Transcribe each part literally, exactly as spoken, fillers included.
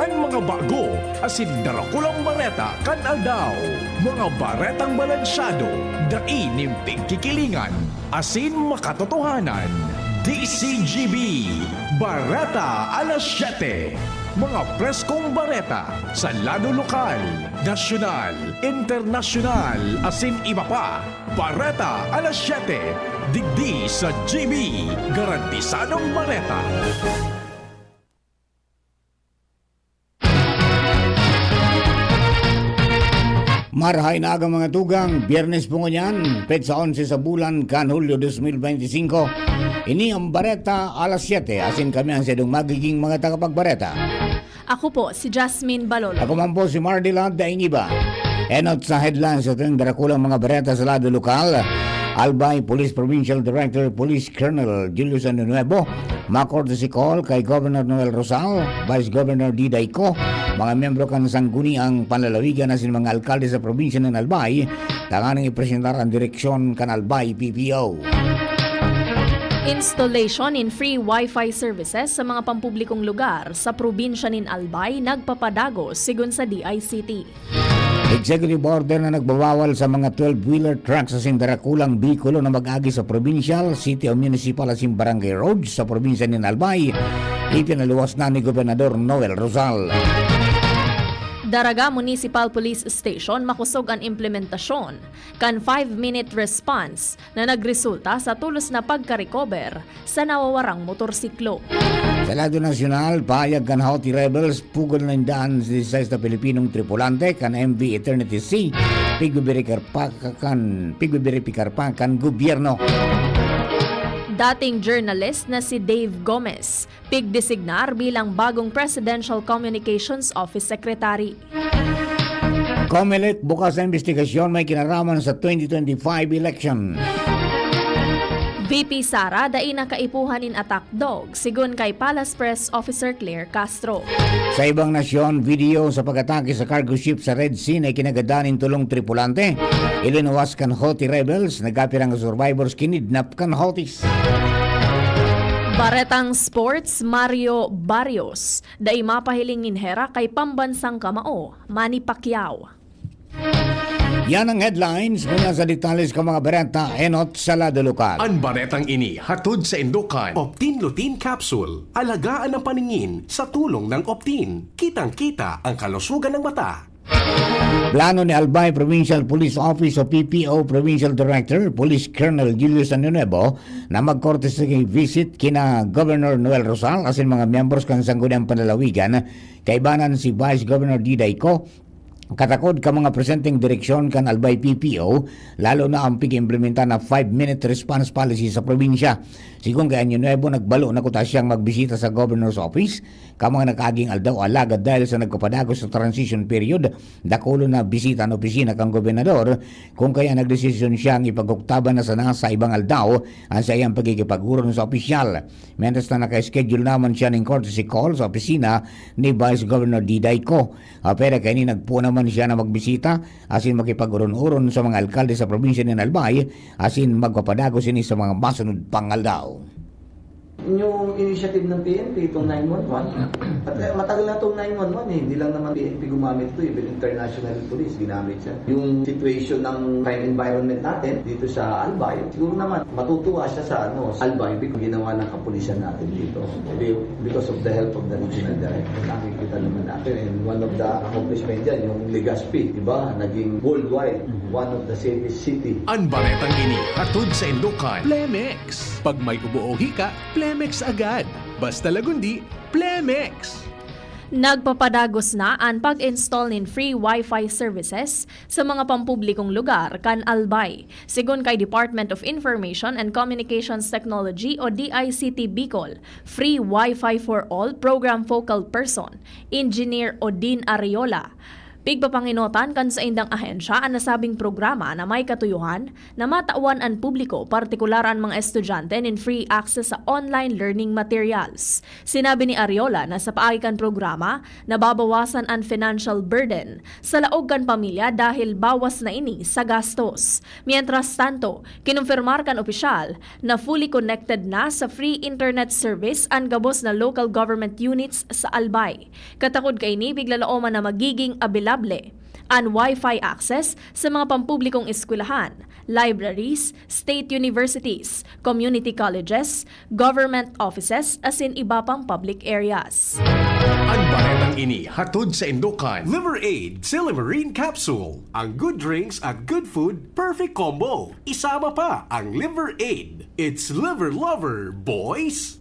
An mga bago asin darakulang bareta kan aldaw. Mga baretang balansyado, dai nin pigkikilingan, asin makatotohanan. D C G B, Bareta Alas Siyete. Mga preskong bareta sa lado lokal, nasyonal, internasyonal, asin iba pa. Bareta Alas Siyete, digdi sa G B, garantisadong bareta. Marahay na aga, mga tugang. Biyernes po ngunyan, petsa onse sa bulan kan Hulyo dos mil benti singko. Ini ang Bareta Alas Siyete, asin kami ang saindong magiging mga tagapagbareta. Ako po, si Jasmine Balolo. Ako man po, si Mardy Lad Daingiba. Enot sa headlines sa ating darakulang mga bareta sa lado lokal. Albay Police Provincial Director, Police Colonel Julius Año Nuevo, ma-courtesy call kay Governor Noel Rosal, Vice Governor Diday Co, mga miyembro kan Sangguniang Panlalawigan asin mga alkalde sa probinsya nin Albay, tanganing ipresentar an direksyon kan Albay P P O. Installation in free Wi-Fi services sa mga pampublikong lugar sa probinsya nin Albay nagpapadagos, sigon sa D I C T. Executive order na nagbabawal sa mga twelve-wheeler trucks asin darakulang behikulo na mag-agi sa provincial, city o municipal asin barangay roads sa probinsya nin Albay, ipinaluwas na ni Gobernador Noel Rosal. Daraga Municipal Police Station makosog an implementasyon kan five-minute response na nagresulta sa tolos na pagka-recover sa nawawarang motorsiklo. Sa lado nasyonal, pahayag kan Houthi rebels, pugol na ninda an disisais na Pilipinong tripulante kan M V Eternity Sea, pigbiberipikar pa kan, pigbiberipikar pa kan gobyerno. Dating journalist na si Dave Gomez, pigdesignar bilang bagong Presidential Communications Office Secretary. Comelec, bukas na imbestigasyon may kinaraman sa twenty twenty-five election. V P Sara dai na kaipuhan nin attack dog, sigon kay Palace Press Officer Claire Castro. Sa ibang nasyon, video sa pag-atake sa cargo ship sa Red Sea na ikinagadan nin tolong tripulante. Ilinuwas kan Houthi rebels, nagkapirang survivors kinidnap kan Houthis. Baretang sports, Mario Barrios. Dai mapahiling nin herak kay pambansang kamao, Manny Pacquiao. Yan ang headlines. Muna sa detalles kan mga bareta, enot sa lado lokal. An baretang ini hatod sa indukan Optin Lutein Capsule. Alagaan ang paningin sa tulong ng Optin. Kitang-kita ang kalusugan ng mata. Plano ni Albay Provincial Police Office o P P O Provincial Director, Police Colonel Julius Año Nuevo, na mag-courtesy visit kina Governor Noel Rosal asin mga miyembros kan Sangguniang Panlalawigan, kaibanan si Vice Governor Diday Co, katakod kan mga presenteng direksyon kan Albay P P O, lalo na ang pig-implementar na five-minute response policy sa probinsya. Sigon kay Año Nuevo, nagbalo na kuta siyang magbisita sa Governor's Office kan mga nakaaging aldaw, alagad dahil sa nagpapadagos sa transition period, dakulon na bisita an opisina kan gobernador, kun kaya nagdesisyon siyang ipagkuktaban na sana sa ibang aldaw an saiyang pakikipag-oron sa opisyal. Mientras na naka-schedule naman siya nin courtesy call sa opisina ni Vice Governor Diday Co. Apwera kaini, nagpoon naman siya na magbisita asin makipag-oron-oron sa mga alkalde sa probinsya nin Albay asin magpapadagos ini sa mga masunod pang aldaw. Yung initiative ng P N P, itong nine one one, at, eh, matagal na itong nine one one eh. Hindi lang naman P N P gumamit ito, even international police ginamit siya. Yung situation ng crime environment natin dito sa Albay, siguro naman matutuwa siya sa, ano, sa Albay, because ginawa ng kapulisan natin dito. Be-, because of the help of the regional director, nakikita naman natin. And one of the accomplishment dyan, yung Legazpi, di ba? Naging worldwide, Mhm. one of the safest city. An baretang ini hatod sa indukan Plemex. Pag may ubo o hika, Plemex agad. Basta Lagundi, Plemex! Nagpapadagos na an pag-install nin free Wi-Fi services sa mga pampublikong lugar kan Albay. Sigon kay Department of Information and Communications Technology o D I C T Bicol Free Wi-Fi for All Program Focal Person, Engineer Odin Ariola, Pigpapangenotan kan saindang ahensya an nasabing programa na may katuyohan na matawan an publiko, partikular an mga estudyante, nin free access sa online learning materials. Sinabi ni Ariola na sa paagi kan programa, nababawasan an financial burden sa laog kan pamilya dahil bawas na ini sa gastos. Mientras tanto, kinumpirmar kan opisyal na fully connected na sa free internet service an gabos na local government units sa Albay. Katakod kaini, piglalaoman na magiging abilable an Wi-Fi access sa mga pampublikong eskwelahan, libraries, state universities, community colleges, government offices, asin iba pang public areas. An baretang ini hatod saindo kan Liver Aid Silymarin Capsule. Ang good drinks at good food, perfect combo. Isama pa ang Liver Aid. It's Liver Lover, boys!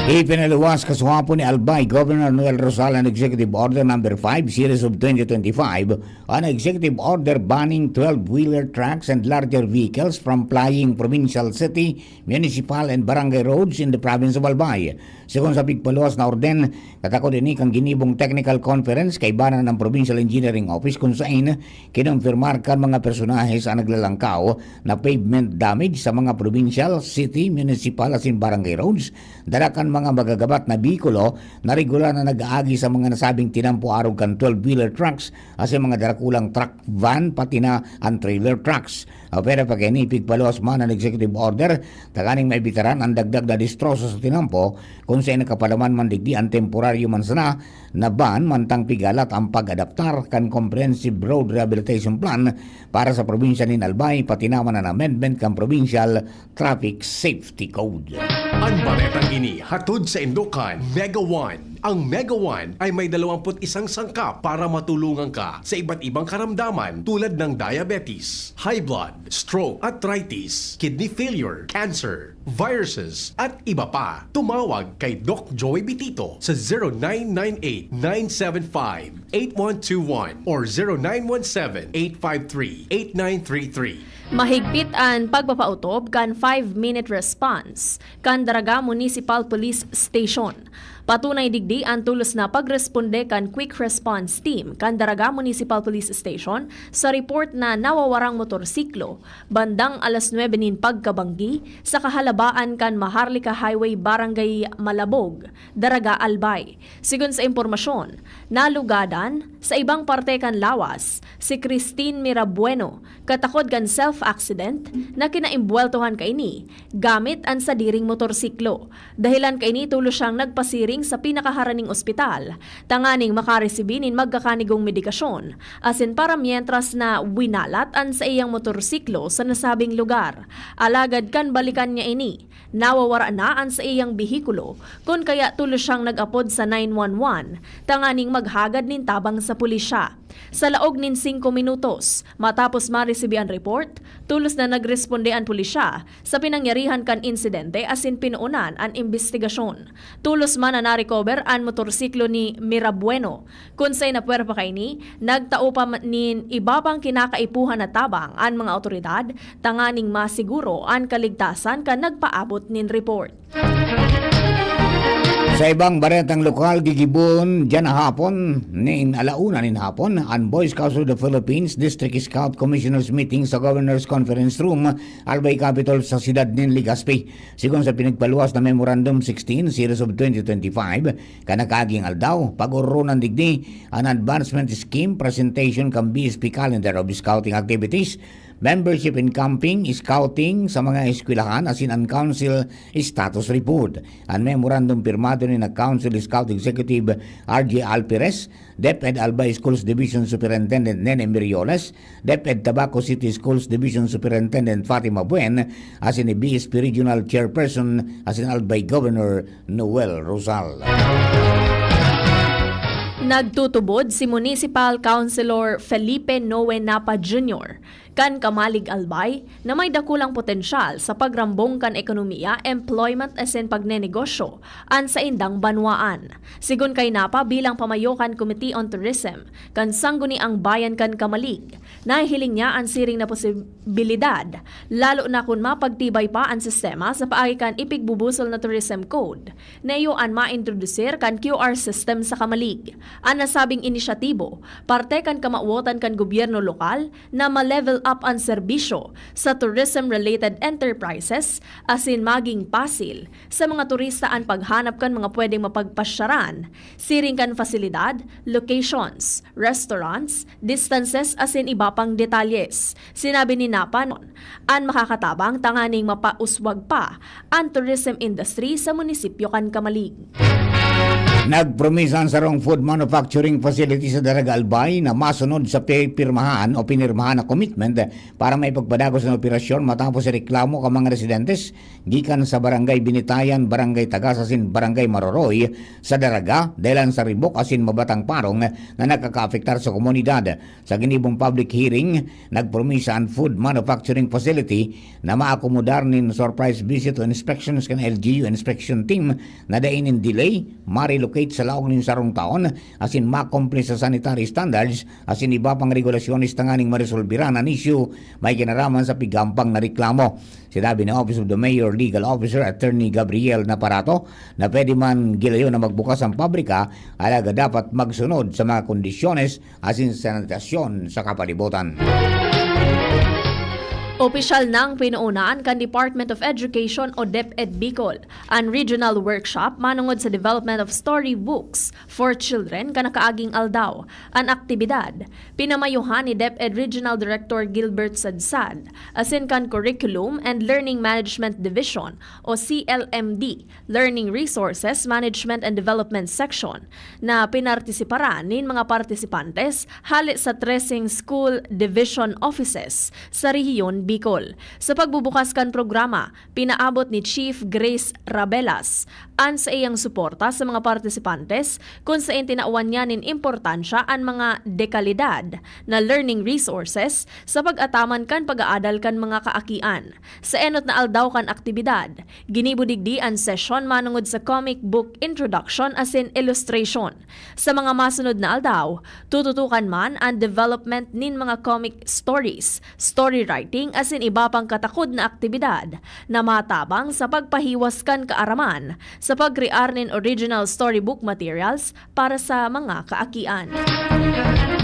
Ipinaluwas kasuhapon ni Albay Governor Noel Rosal an Executive Order Number five, Series of twenty twenty-five, an Executive Order banning twelve-wheeler trucks and larger vehicles from plying provincial, city, municipal, and barangay roads in the province of Albay. Segun sa pigpaluwas na orden, katakod ini kan ginibong technical conference kaiba na ng Provincial Engineering Office, kun sain kinumpirmar kan mga personahe sa naglalangkaw na pavement damage sa mga provincial, city, municipal asin barangay roads, dara kan mga magagabat na behikulo na regular na nag-aagi sa mga nasabing tinampo arog kan twelve-wheeler trucks asin mga darakulang truck van, pati na an trailer trucks. Pero pag ini, pigpaluwas man an executive order tanganing maibitaran an dagdag na destroso sa tinampo, kun sain nakapalaman man digdi an temporaryo man sana na ban mantang pigalat ang pag-adaptar kan Comprehensive Road Rehabilitation Plan para sa probinsya nin Albay, pati naman an amendment kan Provincial Traffic Safety Code. An baretang ini hatod saindo kan Mega One. Ang Mega One ay may dalawampu't isang sangkap para matulungan ka sa iba't ibang karamdaman tulad ng diabetes, high blood, stroke, arthritis, kidney failure, cancer, viruses, at iba pa. Tumawag kay Doc Joy Bitito sa zero nine nine eight, nine seven five, eight one two one or zero nine one seven, eight five three, eight nine three three. Mahigpit an pagpapautob kan five-minute response kan Daraga Municipal Police Station. Patunay digdi an tulos na pagresponde kan Quick Response Team kan Daraga Municipal Police Station sa report na nawawarang motorsiklo bandang alas nuebe nin pagkabanggi sa kahalabaan kan Maharlika Highway, Barangay Malabog, Daraga, Albay. Sigon sa impormasyon, nalugadan sa ibang parte kan lawas si Christine Mirabueno, katakod kan self-accident na kinaimbweltohan kaini gamit an sadiring motorsiklo. Dahelan kaini, tolos siyang nagpasiring sa pinakaharaning ospital tanganing makaresibi nin magkakanigong medikasyon, asin para mientras na winalat an saiyang motorsiklo sa nasabing lugar. Alagad kan balikan niya ini, nawawara na an saiyang behikulo, kun kaya tolos siyang nag-apod sa nine one one tanganing maghagad nin tabang sa pulisya. Sa laog nin singko minutos, matapos maresibi an report, tolos na nagresponde an pulisya sa pinangyarihan kan insidente asin pinoonan an imbestigasyon. Tolos man na narecover an motorsiklo ni Mirabueno. Kun saen na puwerpa kaini, nagtao pa ma-, nin iba pang kinakaipuhan na tabang an mga awtoridad tanganing masiguro an kaligtasan kan nagpaabot nin report. Sa ibang baretang lokal, gigibon diyan na hapon, nin alauna nin hapon, an Boy Scouts of the Philippines District Scout Commissioners Meeting sa Governor's Conference Room, Albay Capitol, sa siyudad nin Legazpi. Sigon sa pinagpaluwas na Memorandum sixteen, Series of twenty twenty-five, kan nakaaging aldaw, pag-ororonan digdi an Advancement Scheme presentation kan B S P Calendar of Scouting Activities, Membership in Camping, Scouting sa mga eskwelahan asin an Council Status Report. An memorandum pirmado ni na Council Scout Executive R J Alperes, DepEd Albay Schools Division Superintendent Nene Mirioles, DepEd Tabaco City Schools Division Superintendent Fatima Buen, asin ni B S P Regional Chairperson asin Albay Governor Noel Rosal. Nagtutubod si Municipal Councilor Felipe Noe Napa Junior kan Camalig Albay na may dakulang potensyal sa pagrambong kan ekonomiya, employment asin pagnenegosyo an saindang banwaan. Sigon kay Napa, bilang pamayo kan Committee on Tourism kan Sangguniang Bayan kan Camalig, nahihiling niya an siring na posibilidad, lalo na kun mapagtibay pa an sistema sa paagi kan ipigbubusol na Tourism Code na iyo an maintrodusir kan Q R system sa Camalig. An nasabing inisyatibo, parte kan kamawotan kan gobyerno lokal na ma-level up an serbisyo sa tourism-related enterprises asin maging pasil sa mga turista an paghanap kan mga pwedeng mapagpasyaran, siring kan fasilidad, locations, restaurants, distances asin iba pang detalyes. Sinabi ni Napanon, an makakatabang tanganing mapauswag pa an tourism industry sa munisipyo kan Camalig. Nagpromisa an sarong food manufacturing facility sa Daraga Albay na masunod sa pipirmahan o pinirmahan na commitment para maipagpadagos an operasyon matapos sa reklamo kan mga residentes gikan sa Barangay Binitayan, Barangay Tagas asin Barangay Maroroy sa Daraga, dahelan sa ribok asin mabatang parong na nakakaapektar sa komunidad. Sa ginibong public hearing, nagpromisa an food manufacturing facility na maakomodar nin surprise visit o inspections kan L G U inspection team na dai nin delay, ma-relocate sa laog nin sarong taon, asin makomple sa sanitary standards asin iba pang regulasyones tanganing maresolbiran an isyu may kinaraman sa pigampang na reklamo. Sinabi ni Office of the Mayor Legal Officer Attorney Gabriel Naparato na pwede man gilayon na magbukas ang pabrika, alagad dapat magsunod sa mga kondisyones asin sanitasyon sa kapalibutan. Opisyal nang pinoonan kan Department of Education o DepEd Bicol an regional workshop manongod sa development of storybooks for children kan nakaaging aldaw. An aktibidad, pinamayuhan ni DepEd Regional Director Gilbert Sadsad asin kan Curriculum and Learning Management Division o C L M D Learning Resources Management and Development Section na pinartisiparan nin mga partisipantes hale sa treseng school division offices sa Rehiyon Bicol. Sa pagbubukas kan programa, pinaabot ni Chief Grace Rabelas an saiyang suporta sa mga partisipantes, kun saen tinawan niya nin importansya an mga dekalidad na learning resources sa pag-ataman kan pag-aadal kan mga kaakian. Sa enot na aldaw kan aktibidad, ginibo digdi an sesyon manongod sa comic book introduction asin illustration. Sa mga masunod na aldaw, tututukan man an development nin mga comic stories, story writing asin iba pang katakod na aktibidad na matabang sa pagpahiwas kan kaaraman sa pagkrear nin original storybook materials para sa mga kaakian.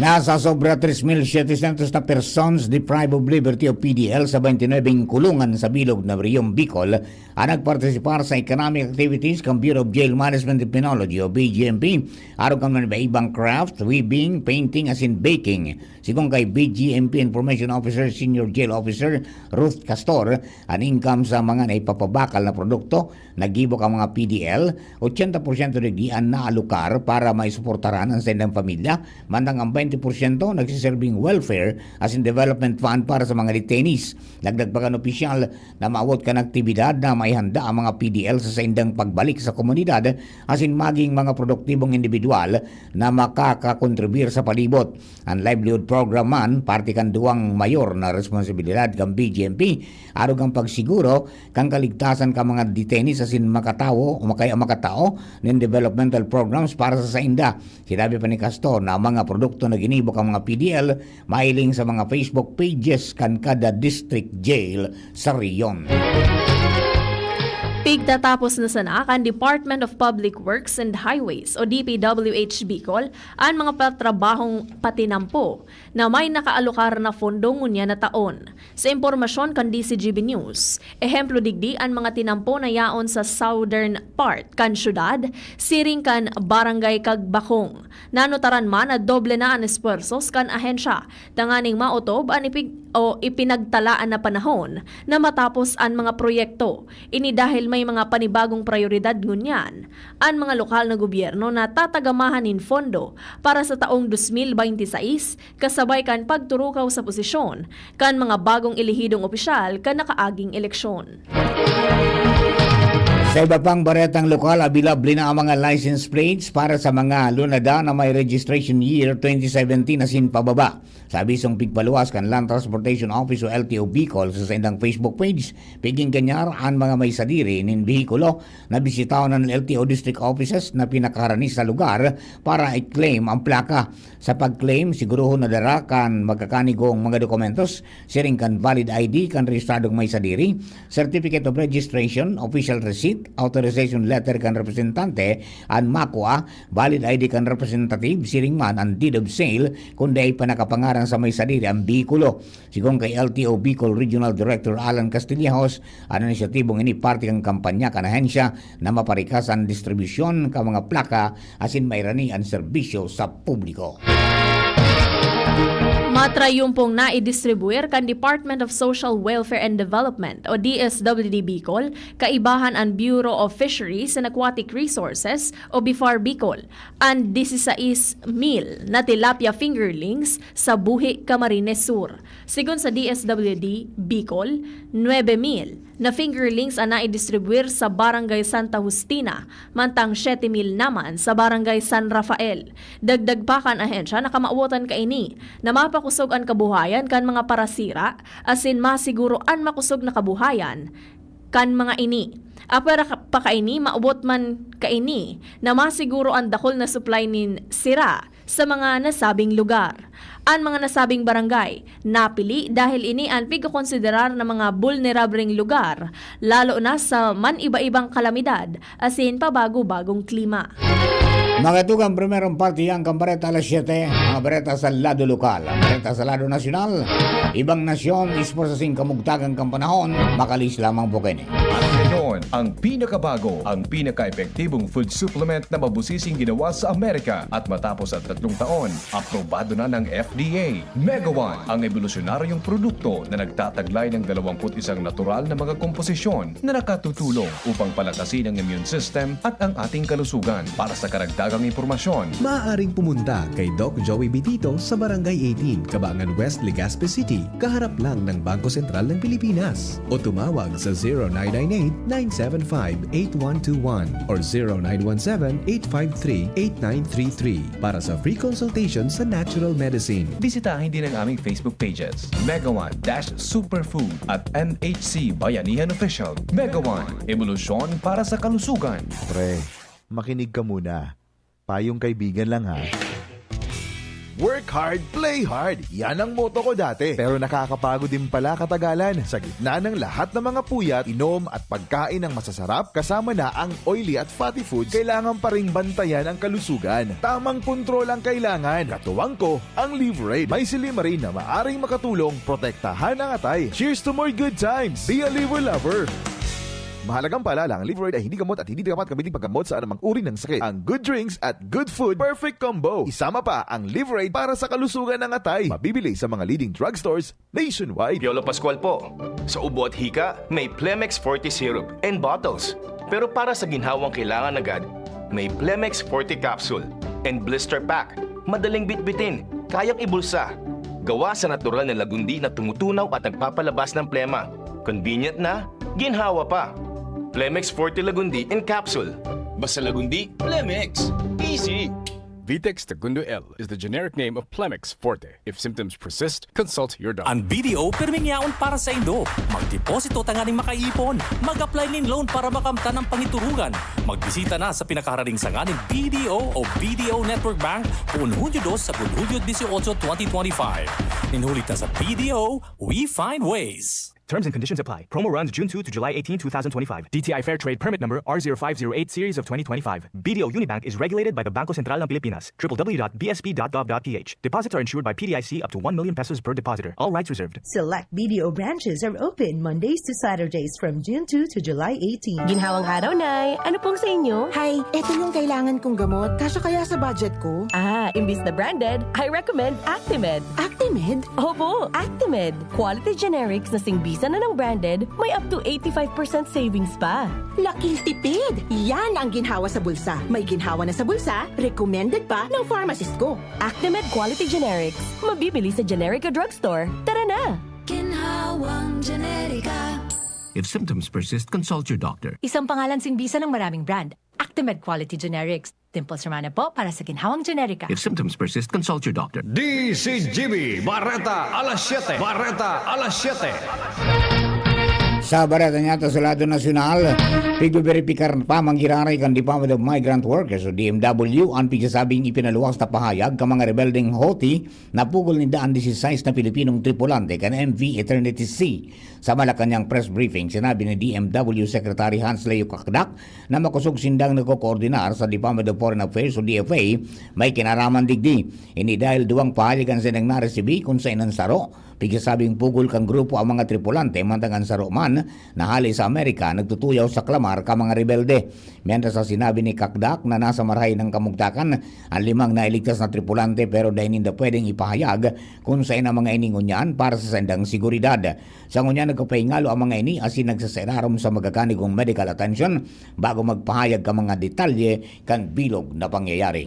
Nasa sobra tres mil setecientos na persons deprived of liberty o P D L sa twenty-nine kulungan sa bilog na Rehiyon Bicol ang nagpartisipar sa economic activities kan Bureau of Jail Management and Penology o B J M P, arog kan mga iba-ibang craft, weaving, painting, asin baking. Sigon kay B J M P Information Officer, Senior Jail Officer Ruth Castor, an income sa mga naipapabakal na produkto naggibo kan mga P D L, ochenta porsyento digdi an naalokar para maisuportaran an saindang pamilya, mantang ang twenty porsyento nagsiserbing welfare asin development fund para sa mga detainees. Dagdag pa kan opisyal na maawot kan aktibidad na maihanda ang mga P D L sa saindang pagbalik sa komunidad asin maging mga produktibong indibidwal na makakakontribir sa palibot. An livelihood program man, parte kan duwang mayor na responsibilidad kan B J M P, arog kan pagsiguro kan kaligtasan kan mga detainees asin makatawo o makaya makatao nin developmental programs para sa sainda. Sinabi pa ni Castor na ang mga produkto na ginibo kan mga P D L mahiling sa mga Facebook pages kan kada district jail sa Rehiyon. Pigtatapos na sana kan Department of Public Works and Highways o D P W H Bicol an mga patrabahong patinampo na may nakaalokar na pondo ngunyan na taon. Sa impormasyon kan D Z G B News, ehemplo digdi an mga tinampo na yaon sa southern part kan syudad, siring kan Barangay Cagbacong. Nanotaran man na doble na an esfuerzos kan ahensya tanganing maotob an ipig-, o ipinagtalaan na panahon na matapos an mga proyekto. Ini dahil may mga panibagong prayoridad ngunyan an mga lokal na gobyerno na tatagamahan nin pondo para sa taong dos mil baynte sais, kasabay kan pagturukaw sa posisyon kan mga bagong elehidong opisyal kan nakaaging eleksyon. Sa iba pang baretang lokal, abilable na ang mga license plates para sa mga Lunada na may registration year twenty seventeen asin pababa. Sa abisong pigpaluwas kan Land Transportation Office o L T O Bicol sa saindang Facebook page, pigin kanyar an mga may sadiri nin behikulo na bisitahon an L T O district offices na pinakaharani sa lugar para i-claim ang plaka. Sa pag-claim, sigurohon na dara kan magkakanigong mga dokumentos, siring kan valid I D kan rehistradong may sadiri, certificate of registration, official receipt, authorization letter kan representante an makua, valid I D kan representative, siring man an deed of sale kun dai pa nakapangaran sa may sadiri an behikulo. Sigon kay L T O Bicol Regional Director Alan Castillejos, an inisyatibong ini parte kan kampanya kan ahensya na maparikas an distribusyon kan mga plaka asin mairani an serbisyo sa publiko. Matrayumpong naidistribuir kan Department of Social Welfare and Development o D S W D Bicol, kaibahan an Bureau of Fisheries and Aquatic Resources o BFAR Bicol, an disisais mil na tilapia fingerlings sa Buhi, Camarines Sur. Sigon sa D S W D Bicol, nuebe mil na fingerlings an naidistribuir sa Barangay Santa Justina, mantang siyete mil naman sa Barangay San Rafael. Dagdag pa kan ahensya na kamawotan kaini na mapakosog an kabuhayan kan mga parasira asin masiguro an makosog na kabuhayan kan mga ini. Apwera ka-, pa kaini, maabot man kaini na masiguro an dakul na supply nin sira sa mga nasabing lugar. An mga nasabing barangay napili dahil ini an pigkokonsiderar na mga bulnerabreng lugar, lalo na sa man-iba-ibang kalamidad asin pabago-bagong klima. Mga tugang, primerong parte yan kan Bareta Alas Siyete, mga bareta sa lado lokal. Ang bareta sa lado nasyonal, ibang nasyon, ispo sa singkamugtagan kan panahon, makalis lamang po kaini. At ngayon, ang pinakabago, ang pinaka-epektibong food supplement na mabusising ginawa sa Amerika. At matapos ang tatlong taon, aprobado na ng F D A. Megawan, ang ebolusyonaryong produkto na nagtataglay ng dalawampu't isang natural na mga komposisyon na nakatutulong upang palakasin ang immune system at ang ating kalusugan. Para sa karagdagang impormasyon, maaaring pumunta kay Doc Joey Bitito sa Barangay eighteen, Kabangan West, Legazpi City, kaharap lang ng Bangko Sentral ng Pilipinas. O tumawag sa zero nine nine eight, nine seven five, eight one two one or zero nine one seven, eight five three, eight nine three three para sa free consultation sa natural medicine. Bisitahin din ang aming Facebook pages, Megawan dash Superfood at M H C Bayanihan Official. Megawan, ebolusyon para sa kalusugan. Pre, makinig ka muna. Payong kaibigan lang, ha. Work hard, play hard. Yan ang motto ko dati. Pero nakakapagod din pala katagalan. Sa gitna ng lahat ng mga puyat, inom at pagkain ng masasarap, kasama na ang oily at fatty foods, kailangan pa ring bantayan ang kalusugan. Tamang kontrol ang kailangan. Katuwang ko, ang Liverade. May silymarin na maaring makatulong protektahan ang atay. Cheers to more good times! Be a Liver Lover! Mahalagang paalala, ang Liverade ay hindi gamot at hindi dapat gamitin paggamot sa anumang uri ng sakit. Ang good drinks at good food, perfect combo. Isama pa ang Liverade para sa kalusugan ng atay. Mabibili sa mga leading drugstores nationwide. Piolo Pascual po. Sa ubo at hika, may Plemex Forte Syrup and bottles. Pero para sa ginhawang kailangan agad, may Plemex Forte Capsule and Blister Pack. Madaling bitbitin, kayang ibulsa. Gawa sa natural na lagundi na tumutunaw at nagpapalabas ng plema. Convenient na, ginhawa pa. Plemex Forte Lagundi in Capsule. Basta Lagundi, Plemex. Easy! Vitex Tagundo L is the generic name of Plemex Forte. If symptoms persist, consult your doctor. Ang B D O pirming yaon para saindo. Magdeposito tanganing makaipon. Mag-apply nin loan para makamtan ang pangiturugan. Magbisita na sa pinakaharaning sanga nin B D O o B D O Network Bank poon Hunyo dos sagkod Hunyo dieciocho, twenty twenty-five. Nin huli ta sa B D O, we find ways. Terms and conditions apply. Promo runs June two to July eighteen, two thousand twenty-five. D T I Fair Trade Permit Number R zero five zero eight Series of twenty twenty-five. B D O Unibank is regulated by the Bangko Sentral ng Pilipinas. W W W dot B S P dot gov dot P H. Deposits are insured by P D I C up to one million pesos per depositor. All rights reserved. Select B D O branches are open Mondays to Saturdays from June two to July eighteen. Ginhawang araw, Nay. Ano pong sa inyo? Hay, eto yung kailangan kong gamot. Kasya kaya sa budget ko? Ah, imbis na branded, I recommend Actimed. Actimed? Opo, Actimed. Quality generics na singbisan na ng branded, may up to eighty-five percent savings pa. Laking tipid! Yan ang ginhawa sa bulsa. May ginhawa na sa bulsa, recommended pa ng pharmacist ko. Actimed Quality Generics. Mabibili sa generic o drugstore. Tara na! Ginhawang Generika. If symptoms persist, consult your doctor. Isang pangalan sing bisa ng maraming brand. Actimed Quality Generics. Dimples Romana po para sa ginhawang generika. If symptoms persist, consult your doctor. D C G B, Bareta alas siyete. Bareta alas siyete. Sa bareta niya ta sa lado nasyonal, pigbeberipikar pa man giraray kan Department of Migrant Workers o D M W an pigsasabing ipinaluwas na pahayag kan mga rebeldeng Houthi na pugol ninda an dieciséis na Pilipinong tripulante kan M V Eternity Sea. Sa Malacañang press briefing, sinabi ni D M W Secretary Hans Leo Cacdac na makosog sindang nagkokoordinar sa Department of Foreign Affairs o D F A may kinaraman digdi. Ini dahil duwang pahayag an sindang naresibi kun saen an saro, pigsasabing pugol kan grupo ang mga tripulante, mantang an saro man na hale sa Amerika nagtutuyaw sa klamar kan mga rebelde. Mientras sa sinabi ni Cacdac na nasa marahay ng kamugtakan an limang nailigtas na tripulante pero dai ninda pwedeng ipahayag kun saen ang mga ini ngunyan para sa saindang seguridad. Sa ngunyan, nagpapahingalo ang mga ini asin nagsasararom sa magakanigong medical attention bago magpahayag kan mga detalye kan bilog na pangyayari.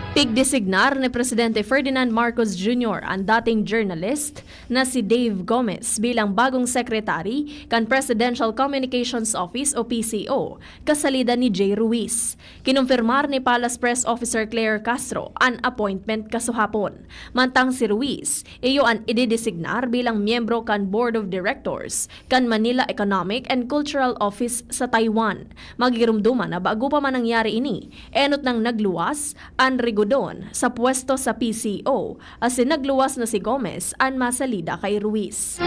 Pigdesignar ni Presidente Ferdinand Marcos Junior an dating journalist na si Dave Gomez bilang bagong secretary kan Presidential Communications Office o P C O, kasalida ni Jay Ruiz. Kinumpirmar ni Palace Press Officer Claire Castro an appointment kasuhapon. Mantang si Ruiz, iyo an idedesignar bilang miyembro kan Board of Directors kan Manila Economic and Cultural Office sa Taiwan. Magirumduman na bago pa man nangyari ini, enot nang nagluwas an Rigodon sa pwesto sa P C O, asin nagluwas na si Gomez an masalida kay Ruiz.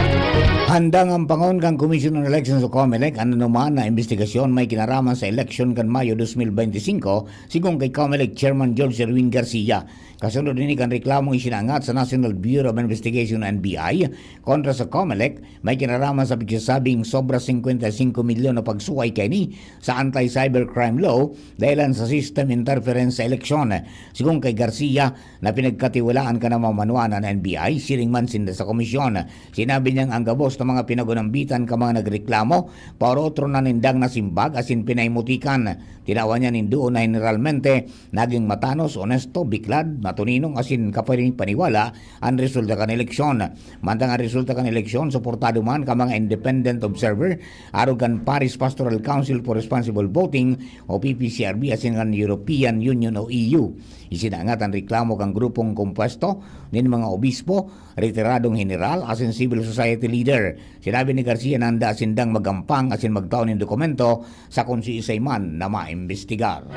Handang ampangon kan Commission on Elections o COMELEC an anoman na imbestigasyon may kinaraman sa eleksyon kan Mayo dos mil beinti singko, sigon kay COMELEC Chairman George Erwin Garcia. Kasunod ini kan reklamong isinaangat sa National Bureau of Investigation, N B I, kontra sa COMELEC, may kinaraman sa pigsasabing sobra singkwenta y singko milyon na pagsuway kaini sa Anti-Cybercrime Law dahilan sa system interference sa eleksyon. Sigon kay Garcia, na pinagkatiwalaan kan namamanuan an N B I, siring man sinda sa komisyon. Sinabi niyang ang gabos na mga pinagunambitan kan mga nagreklamo, paorotro na nindang nasimbag asin pinaimutikan. Tinawan niya nin duon na heneralmente naging matanos, onesto, biklad, matuninong asin kapanipaniwala an resulta kan eleksyon. Mantang an resulta kan eleksyon suportado man kan mga independent observer, arog kan Paris Pastoral Council for Responsible Voting o P P C R V asin kan European Union o E U. Isinaangat an reklamo kan grupong kompuesto nin mga obispo, retiradong heneral asin civil society leader. Sinabi ni Garcia na handa sindang magampang asin magtao nin dokumento sa kun siisay man na maimbestigar.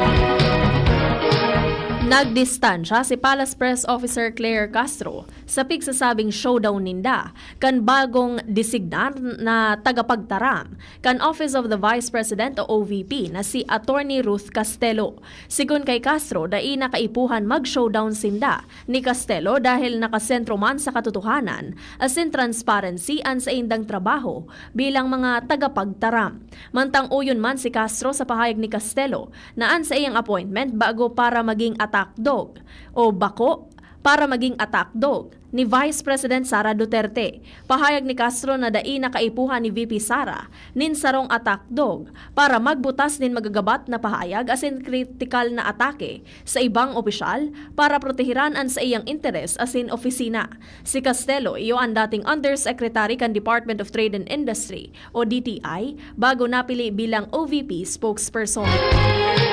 Nagdistansya si Palace Press Officer Claire Castro sa pigsasabing showdown ninda kan bagong designar na tagapagtaram kan Office of the Vice President o O V P na si Attorney Ruth Castelo. Sigon kay Castro, dai na kaipuhan mag-showdown sinda ni Castelo dahil nakasentro man sa katotohanan asin transparency an saindang trabaho bilang mga tagapagtaram. Mantang oyon man si Castro sa pahayag ni Castelo na an saiyang appointment bago para maging attack dog o bako para maging attack dog ni Vice President Sara Duterte. Pahayag ni Castro na dai na kaipuhan ni V P Sara nin sarong attack dog para magbutas nin magagabat na pahayag asin kritikal na atake sa ibang opisyal para protehiran an saiyang interes asin opisina. Si Castelo iyo an dating Undersecretary kan Department of Trade and Industry o D T I bago napili bilang O V P spokesperson.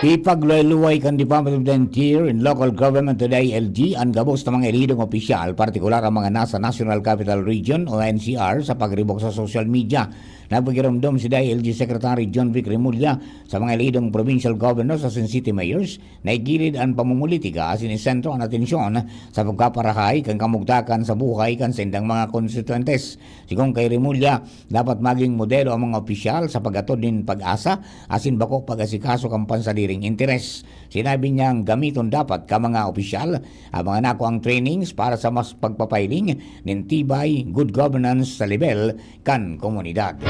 Ipagluway-luway kan Department of the Interior and Local Government o D I L G an gabos na mga elidong opisyal, partikular ang mga nasa National Capital Region o N C R, sa pagribok sa social media. Nagpakiromdom si D I L G Secretary John Vic Remulla sa mga elidong provincial governors asin city mayors na igilid an pamumulitika asin isentro an atensyon sa pagpaparahay kan kamugtakan sa buhay kan saindang mga konstituyentes. Sigon kay Remulla, dapat maging modelo ang mga opisyal sa pag-atod nin pag-asa asin bako pag-asikaso kan pansadiring interes. Sinabi niyang gamiton dapat kan mga opisyal ang mga nakuang trainings para sa mas pagpapahiling nin tibay, good governance sa lebel kan komunidad.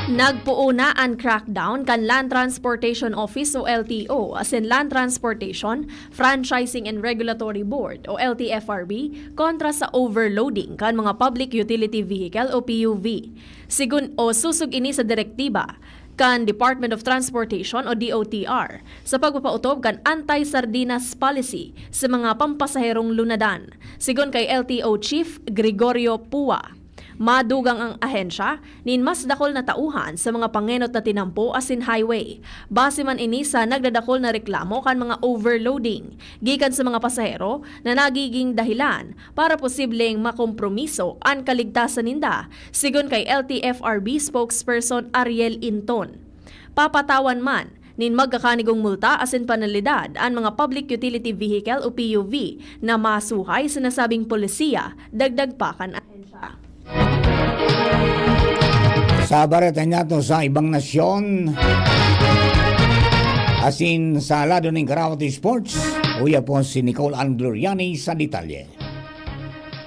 Nagpoon na an crackdown kan Land Transportation Office o L T O asin Land Transportation Franchising and Regulatory Board o L T F R B kontra sa overloading kan mga public utility vehicle o P U V. Sigon o susog ini sa direktiba kan Department of Transportation o D O T R sa pagpapautob kan anti-sardinas policy sa mga pampasaherong lunadan. Sigon kay L T O Chief Gregorio Pua, Madugang ang ahensya nin mas dakul na tauhan sa mga pangenot na tinampo asin highway. Base man ini sa nagdadakul na reklamo kan mga overloading gikan sa mga pasahero na nagiging dahilan para posibleng makompromiso an kaligtasan ninda, sigon kay L T F R B spokesperson Ariel Inton. Papatawan man nin magkakanigong multa asin panalidad an mga public utility vehicle o P U V na masuhay sa nasabing polisiya, dagdag pa kan ahensya. Sa bareta niyato sa ibang nasyon, asin sa lado ning Karaoke Sports, uya po si Nicole Ann Gloriani sa detalye.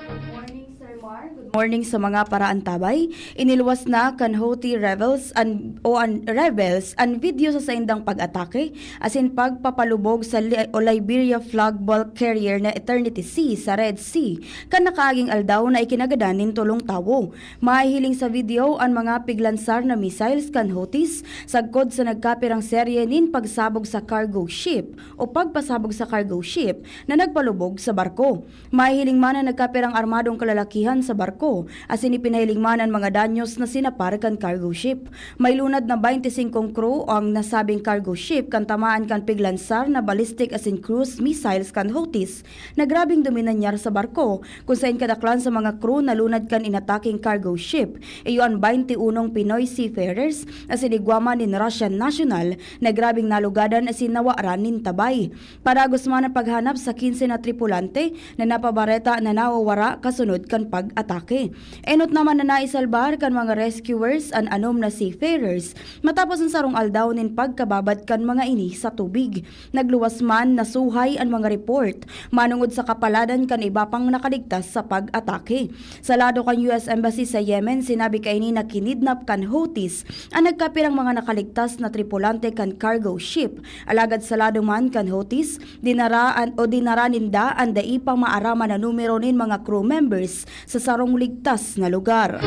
Good morning, Sir Mar. Good morning sa mga paraantabay. Iniluwas na kan Houthi rebels an, o an rebels an video sa saindang pag-atake asin pagpapalubog sa Li- o Liberia flag bulk carrier na Eternity Sea sa Red Sea kan nakaaging aldaw na ikinagadan nin tolong tawo. Mahihiling sa video an mga piglansar na missiles kan Houthis sagkod sa nagkapirang serye nin pagsabog sa cargo ship o pagpasabog sa cargo ship na nagpalubog sa barko. Mahihiling man na nagkapirang armadong kalalakihan sa barko asin ipinahiling man an mga danyos na sinapar kan cargo ship. May lunad na baynte singkong crew ang nasabing cargo ship kan tamaan kan piglansar na ballistic asin cruise missiles kan Houthis na grabeng duminanyar sa barko, kun saen kadaklan sa mga crew na lunad kan inatakeng cargo ship iyo an baynte unong Pinoy seafarers asin igwa man nin Russian national na grabeng nalugadan asin nawaran nin tabay. Padagos man an paghanap sa kinse na tripulante na napabareta na nawawara kasunod kan pag-atake. Enot naman na naisalbar kan mga rescuers an anom na seafarers matapos an sarong aldaw nin pagkababat kan mga ini sa tubig. Nagluwas man na suhay an mga report manongod sa kapaladan kan iba pang nakaligtas sa pag-atake. Sa lado kan U S Embassy sa Yemen, sinabi kaini na kinidnap kan Houthis an nagkapirang mga nakaligtas na tripulante kan cargo ship. Alagad sa lado man kan Houthis, dinara an, o dinara ninda an dai pa maaraman na numero nin mga crew members sa sarong ligtas na lugar.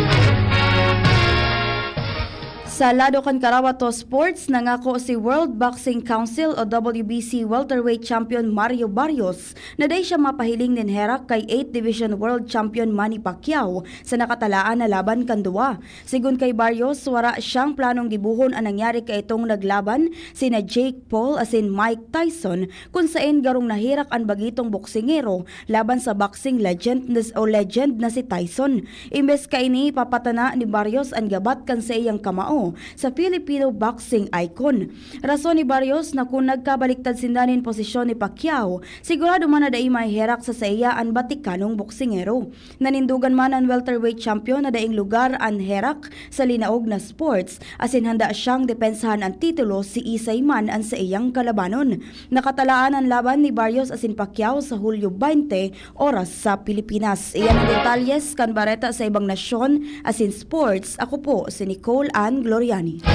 Sa lado kan Karawato Sports, nangako si World Boxing Council o W B C welterweight champion Mario Barrios na dai siya mapahiling nin herak kay eighth Division World Champion Manny Pacquiao sa nakatalaan na laban kan duwa. Sigon kay Barrios, wara siyang planong gibohon an nangyari kaitong naglaban sina Jake Paul asin Mike Tyson, kun saen garong naherak an bagitong boksingero laban sa boxing legend na, o legend na si Tyson. Imbes kaini, papatana ni Barrios an gabat kan saiyang kamao sa Filipino boxing icon. Rason ni Barrios na kun nagkabaliktad sinda nin posisyon ni Pacquiao, sigurado man na dai maheherak sa saiya an Batikanong boksingero. Nanindogan man an welterweight champion na daing lugar an herak sa linaog na sports, asin handa siyang depensahan an titulo siisay man an saiyang kalabanon. Nakatalaan an laban ni Barrios asin Pacquiao sa Hulyo baynte, oras sa Pilipinas. Iyan an detalyes kan bareta sa ibang nasyon asin sports. Ako po si Nicole Ann Gloriani.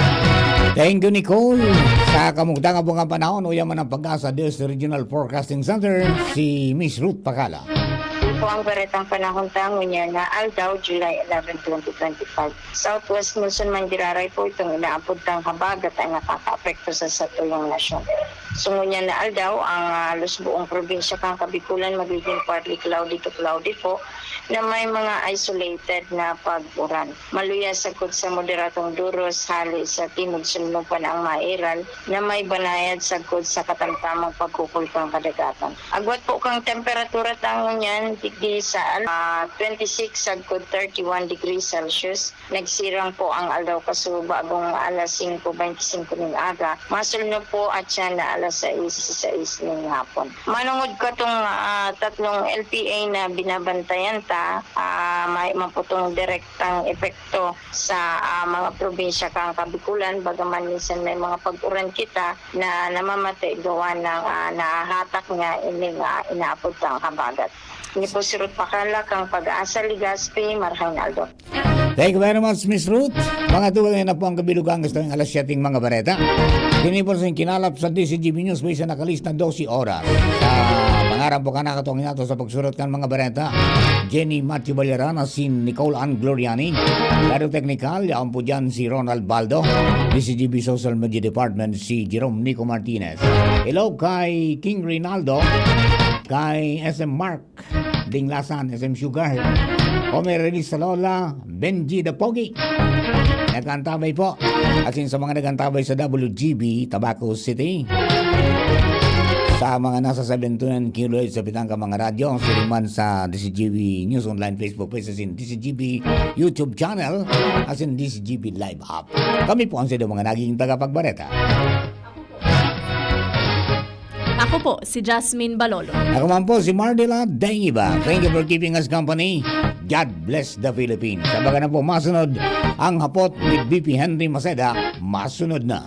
Thank you, Nicole. Sa kamugtangan po nga panahon, uya man ang pag-asa Dios Regional Forecasting Center, si Miss Ruth Pakala. Ito ang baretang panahon ta ngunyan na aldaw, July eleven, twenty twenty-five. Southwest monsoon man giraray po itong inaapod tang habagat ay nakakaapekto sa satuyang nasyon. So ngunyan na aldaw, ang ah, halos buong probinsya kan Kabikulan magiging partly cloudy to cloudy po na may mga isolated na pag-uran. Maluya sagkod sa moderadong duros hali sa timog sulnupan ang mairal na may banayad sagkod sa katamtamang pagkukul kan kadagatan. Agwat po kang temperatura ta ngunyan digdi sa ah, twenty-six sagkod thirty-one degrees Celsius. Nagsirang po ang aldaw kasubago nga alas singko beinti singko ning aga. Masulno po at siya na alas sais, sais ning hapon. Manungod katong ah, tatlong L P A na binabantayan ta, ah, may maputong direktang epekto sa ah, mga probinsya kan Kabikulan, bagaman minsan may mga pag-uran kita na namamate gawa ng ah, nahahatak niya ining ah, inaapod tang habagat. Ini po si Ruth Pakala kang Pag-asa, Legazpi, Marhain Aldo. Thank you very much, Miss Ruth. Mga tugang, yan na po ang kabilugan sa alas siyete mga bareta. Kini po sa kinalap sa D C G B News, may isa nakalista dose oras. Sa pangaran po ka nakatuang nato sa pagsurat kan mga bareta, Jenny Matthew Valera na si Nicole Ann Gloriani. Lado teknikal, yaon po dyan si Ronald Baldo, D C G B Social Media Department, si Jerome Nico Martinez. Hello kay King Rinaldo, kay S M Mark, Dinglasan, S M Sugar. Omer Reyes Salola, Benji the Pogi. Nagkantabay po. Asin sa mga nagkantabay sa W G B, Tabaco City. Sa mga nasa Sabintunan, Kiloy, sa Pitangka mga radyo, siriman sa D C G B News Online Facebook page, asin D C G B YouTube channel, asin D C G B Live app. Kami po ang sa mga naging tagapagbareta. Ako po, si Jasmine Balolo. Ako man po si Mardila Dengiba. Thank you for keeping us company. God bless the Philippines. Sa baga na po masunod ang hapot ni B P Henry Maceda. Masunod na.